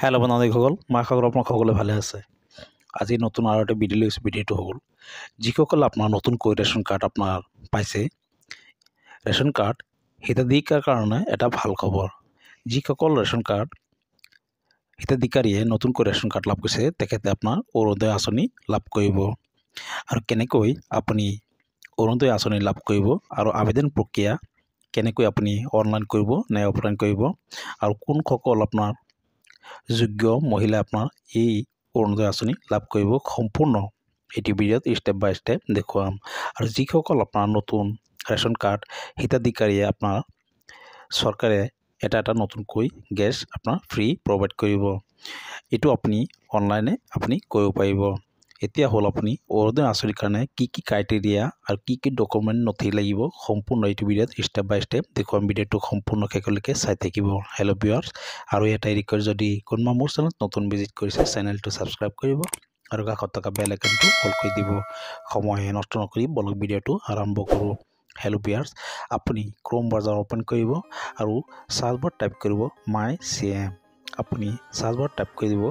Hello' বন্ধুসকল, মই আশা কৰোঁ আপোনালোক সকলোৱে ভালে আছে। আজি নতুন আৰু এটা ভিডিঅ' লৈছোঁ। ভিডিঅ'টো হ'ল যিসকল আপোনাৰ নতুনকৈ ৰেচন কাৰ্ড আপোনাৰ পাইছে, ৰেচন কাৰ্ড হিতাধিকাৰ কাৰণে এটা ভাল খবৰ। যিসকল ৰেচন কাৰ্ড হিতাধিকাৰীয়ে নতুনকৈ ৰেচন কাৰ্ড লাভ কৰিছে, তেখেতে আপোনাৰ অৰুণোদয় আঁচনি লাভ কৰিব। আৰু কেনেকৈ আপুনি অৰুণোদয় আঁচনি লাভ কৰিব আৰু আবেদন প্ৰক্ৰিয়া কেনেকৈ আপুনি অনলাইন কৰিব নে অফলাইন কৰিব আৰু কোনসকল আপোনাৰ যোগ্য মহিলা আপোনাৰ এই অৰুণোদয় আঁচনি লাভ কৰিব, সম্পূৰ্ণ এইটো ভিডিঅ'ত ষ্টেপ বাই ষ্টেপ দেখুৱাম। আৰু যিসকল আপোনাৰ নতুন ৰেচন কাৰ্ড হিতাধিকাৰীয়ে আপোনাৰ চৰকাৰে এটা এটা নতুনকৈ গেছ আপোনাৰ ফ্ৰী প্ৰভাইড কৰিব, এইটো আপুনি অনলাইনে আপুনি কৰিব পাৰিব। এতিয়া হ'ল আপুনি অৰুণোদয় আঁচনিৰ কাৰণে কি কি ক্ৰাইটেৰিয়া আৰু কি কি ডকুমেণ্ট নথি লাগিব, সম্পূৰ্ণ এইটো ভিডিঅ'ত ষ্টেপ বাই ষ্টেপ দেখুৱাম। ভিডিঅ'টো সম্পূৰ্ণ শেষলৈকে চাই থাকিব। হেল্ল' ভিউৱাৰ্ছ, আৰু এটাই ৰিকুৱেষ্ট, যদি কোনোবা মোৰ চেনেলত নতুন ভিজিট কৰিছে, চেনেলটো ছাবস্ক্ৰাইব কৰিব আৰু কাষত থকা বেল আইকনটো অল কৰি দিব। সময় নষ্ট নকৰি বলক ভিডিঅ'টো আৰম্ভ কৰোঁ। হেল্ল' ভিউৱাৰ্ছ, আপুনি ক্ৰ'ম ব্ৰাউজাৰ অ'পেন কৰিব আৰু চাৰ্চ বাৰ টাইপ কৰিব মাই চি এম। আপুনি চাৰ্চ বাৰ টাইপ কৰি দিব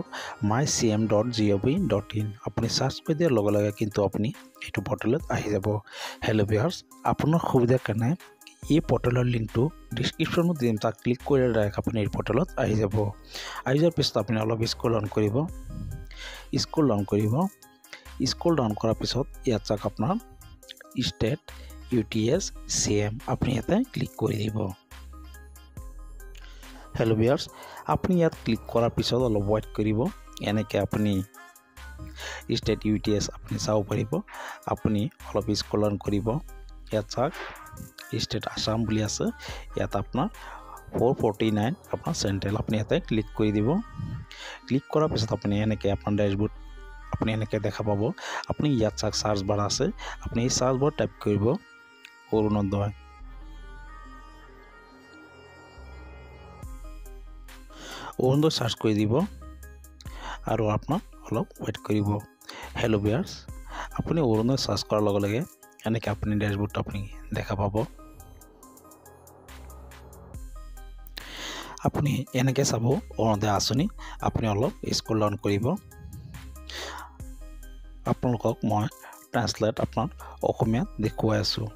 mycm.gov.in। আপুনি চাৰ্চ কৰি দিয়াৰ লগে লগে কিন্তু আপুনি এইটো পৰ্টেলত আহি যাব। হেল্ল' ভিউৱাৰ্ছ, আপোনাৰ সুবিধাৰ কাৰণে এই পৰ্টেলৰ লিংকটো ডিছক্ৰিপশ্যনত দিম, তাত ক্লিক কৰিলে ডাইৰেক্ট আপুনি এই পৰ্টেলত আহি যাব। আহি যোৱাৰ পিছত আপুনি অলপ স্ক্ৰল ডাউন কৰিব, স্ক্ৰল ডাউন কৰিব। স্ক্ৰল ডাউন কৰাৰ পিছত ইয়াত চাওক আপোনাৰ ষ্টেট ইউটিএছ চি এম, আপুনি ইয়াতে ক্লিক কৰি দিব। হেল্ল' ভিউৱাৰ্ছ, আপুনি ইয়াত ক্লিক কৰাৰ পিছত অলপ ৱেইট কৰিব। এনেকৈ আপুনি ষ্টেট ইউটিএছ আপুনি চাব পাৰিব। আপুনি অলপ স্ক্ৰল ডাউন কৰিব। ইয়াত চাওক ষ্টেট আছাম বুলি আছে। ইয়াত আপোনাৰ 449 আপোনাৰ চেণ্ট্ৰেল, আপুনি ইয়াতে ক্লিক কৰি দিব। ক্লিক কৰাৰ পিছত আপুনি এনেকৈ আপোনাৰ ডেছবোৰ্ড আপুনি এনেকৈ দেখা পাব। আপুনি ইয়াত চাওক চাৰ্চ বাৰ আছে, আপুনি এই চাৰ্চ বাৰ টাইপ কৰিব অৰুণোদয়। অৰুণোদয় চাৰ্চ কৰি দিব আৰু আপোনাৰ অলপ ৱেইট কৰিব। হেল্ল' ভিউৱাৰ্ছ, আপুনি অৰুণোদয় চাৰ্চ কৰাৰ লগে লগে এনেকৈ আপুনি ডেছবোৰ্ডটো আপুনি দেখা পাব। আপুনি এনেকৈ চাব অৰুণোদয় আঁচনি। আপুনি অলপ স্ক্ৰল ডাউন কৰিব। আপোনালোকক মই ট্ৰান্সলেট আপোনাৰ অসমীয়াত দেখুৱাই আছোঁ।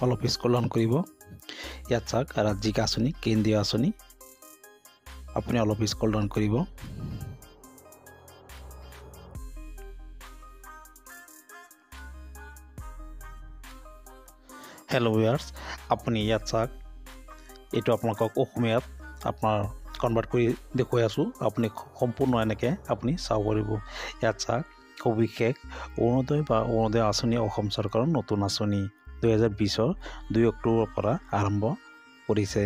অলপ স্ক্ৰল ডাউন কৰিব। ইয়াত চাওক ৰাজ্যিক আঁচনি, কেন্দ্ৰীয় আঁচনি। আপুনি অলপ স্ক্ৰল ডাউন কৰিব। হেল্ল' ভিউৱাৰ্ছ, আপুনি ইয়াত চাওক, এইটো আপোনালোকক অসমীয়াত আপোনাৰ কনভাৰ্ট কৰি দেখুৱাই আছোঁ। আপুনি সম্পূৰ্ণ এনেকৈ আপুনি চাব পাৰিব। ইয়াত চাওক সবিশেষ অৰুণোদয় বা অৰুণোদয় আঁচনি অসম চৰকাৰৰ নতুন আঁচনি, 2020ৰ 2 অক্টোবৰৰ পৰা আৰম্ভ কৰিছে।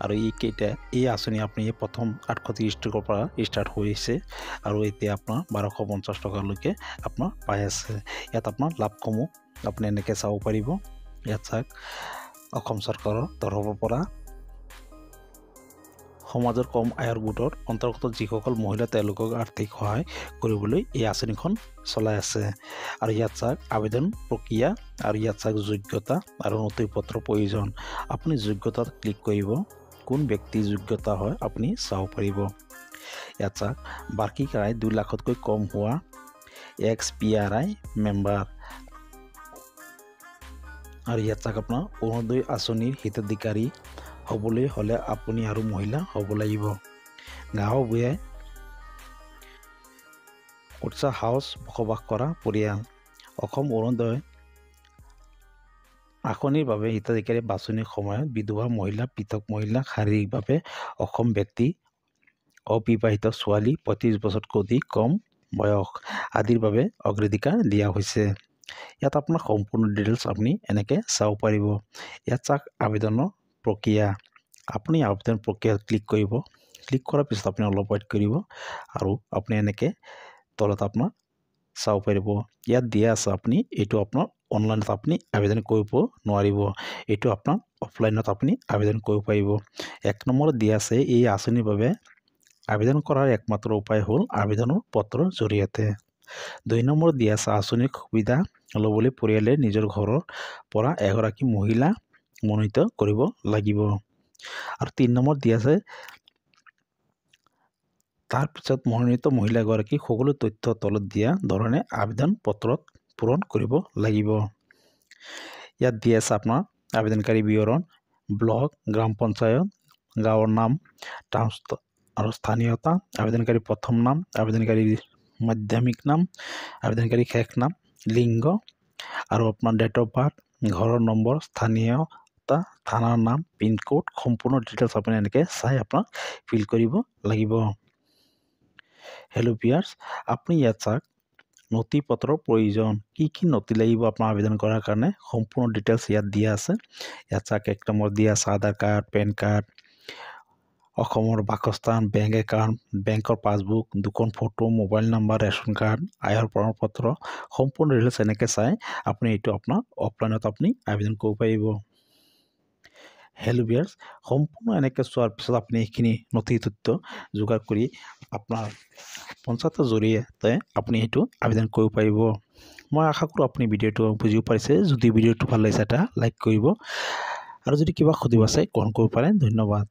আৰু এইকেইটা এই আঁচনি আপুনি প্ৰথম 830 টকাৰ পৰা ষ্টাৰ্ট হৈছে আৰু এতিয়া আপোনাৰ 1250 টকালৈকে আপোনাৰ পাই আছে। ইয়াত আপোনাৰ লাভসমূহ আপুনি এনেকৈ চাব পাৰিব। ইয়াত চাওক অসম চৰকাৰৰ তৰফৰ পৰা সমাজৰ কম আয়ৰ গোটৰ অন্তৰ্গত যিসকল মহিলা, তেওঁলোকক আৰ্থিক সহায় কৰিবলৈ এই আঁচনিখন চলাই আছে। আৰু ইয়াত চাওক আবেদন প্ৰক্ৰিয়া আৰু ইয়াত চাওক যোগ্যতা আৰু নথি পত্ৰ প্ৰয়োজন। আপুনি যোগ্যতাত ক্লিক কৰিব, কোন ব্যক্তি যোগ্যতা হয় আপুনি চাব পাৰিব। ইয়াত চাওক বাৰ্ষিক আয় 2 লাখতকৈ কম হোৱা x P R I member. আৰু ইয়াত চাওক আপোনাৰ অৰুণোদয় আঁচনিৰ হিতাধিকাৰী হ'বলৈ হ'লে আপুনি আৰু মহিলা হ'ব লাগিব, গাঁও ভূঞে কোটচা হাউচ বসবাস কৰা পৰিয়াল। অসম অৰুণোদয় আঁচনিৰ বাবে হিতাধিকাৰী বাছনিৰ সময়ত বিধৱা মহিলা, পৃথক মহিলা, শাৰীৰিকভাৱে অক্ষম ব্যক্তি, অবিবাহিত ছোৱালী, 35 বছৰতকৈ অধিক কম বয়স আদিৰ বাবে অগ্ৰাধিকাৰ দিয়া হৈছে। ইয়াত আপোনাৰ সম্পূৰ্ণ ডিটেইলছ আপুনি এনেকৈ চাব পাৰিব। ইয়াত চাওক আবেদনৰ প্ৰক্ৰিয়া। আপুনি আবেদন প্ৰক্ৰিয়াত ক্লিক কৰিব। ক্লিক কৰাৰ পিছত আপুনি অলপ ৱেইট কৰিব আৰু আপুনি এনেকৈ তলত আপোনাৰ চাব পাৰিব। ইয়াত দিয়া আছে, আপুনি এইটো আপোনাৰ অনলাইনত আপুনি আবেদন কৰিব নোৱাৰিব, এইটো আপোনাৰ অফলাইনত আপুনি আবেদন কৰিব পাৰিব। 1 নম্বৰত দিয়া আছে, এই আঁচনিৰ বাবে আবেদন কৰাৰ একমাত্ৰ উপায় হ'ল আবেদনৰ পত্ৰৰ জৰিয়তে। 2 নম্বৰত দিয়া আছে, আঁচনিৰ সুবিধা ল'বলৈ পৰিয়ালে নিজৰ ঘৰৰ পৰা এগৰাকী মহিলা মনোনীত কৰিব লাগিব। আৰু 3 নম্বৰ দি আছে, তাৰপিছত মনোনীত মহিলাগৰাকী সকলো তথ্য তলত দিয়া ধৰণে আবেদন পত্ৰত পূৰণ কৰিব লাগিব। ইয়াত দি আছে আপোনাৰ আবেদনকাৰী বিৱৰণ, ব্লক, গ্ৰাম পঞ্চায়ত, গাঁৱৰ নাম আৰু স্থানীয়তা, আবেদনকাৰী প্ৰথম নাম, আবেদনকাৰীৰ মাধ্যমিক নাম, আবেদনকাৰী শেষ নাম, লিংগ আৰু আপোনাৰ ডেট অফ বাৰ্থ, ঘৰৰ নম্বৰ, স্থানীয়তা, থানাৰ নাম, পিনক'ড, সম্পূৰ্ণ ডিটেইলছ আপুনি এনেকৈ চাই আপোনাক ফিল কৰিব লাগিব। হেল্ল' ভিউৱাৰ্ছ, আপুনি ইয়াত চাওক নথি পত্ৰৰ প্ৰয়োজন, কি কি নথি লাগিব আপোনাৰ আবেদন কৰাৰ কাৰণে সম্পূৰ্ণ ডিটেইলছ ইয়াত দিয়া আছে। ইয়াত চাওক 1 নম্বৰ দিয়া আছে আধাৰ কাৰ্ড, পেন কাৰ্ড, অসমৰ বাসস্থান, বেংক একাউণ্ট, বেংকৰ পাছবুক, দুখন photo, mobile number, ration card, আয়ৰ প্ৰমাণপত্ৰ, সম্পূৰ্ণ ডিটেইলছ এনেকৈ চাই আপুনি এইটো আপোনাৰ অফলাইনত আপুনি আবেদন কৰিব পাৰিব। হেল্ল' ভিউৱাৰ্ছ, সম্পূৰ্ণ এনেকৈ চোৱাৰ পিছত আপুনি এইখিনি নথি তথ্য যোগাৰ কৰি আপোনাৰ পঞ্চায়তৰ জৰিয়তে আপুনি সেইটো আবেদন কৰিব পাৰিব। মই আশা কৰোঁ আপুনি ভিডিঅ'টো বুজিব পাৰিছে। যদি ভিডিঅ'টো ভাল লাগিছে এটা লাইক কৰিব আৰু যদি কিবা সুধিব আছে কমেণ্ট কৰিব পাৰে। ধন্যবাদ।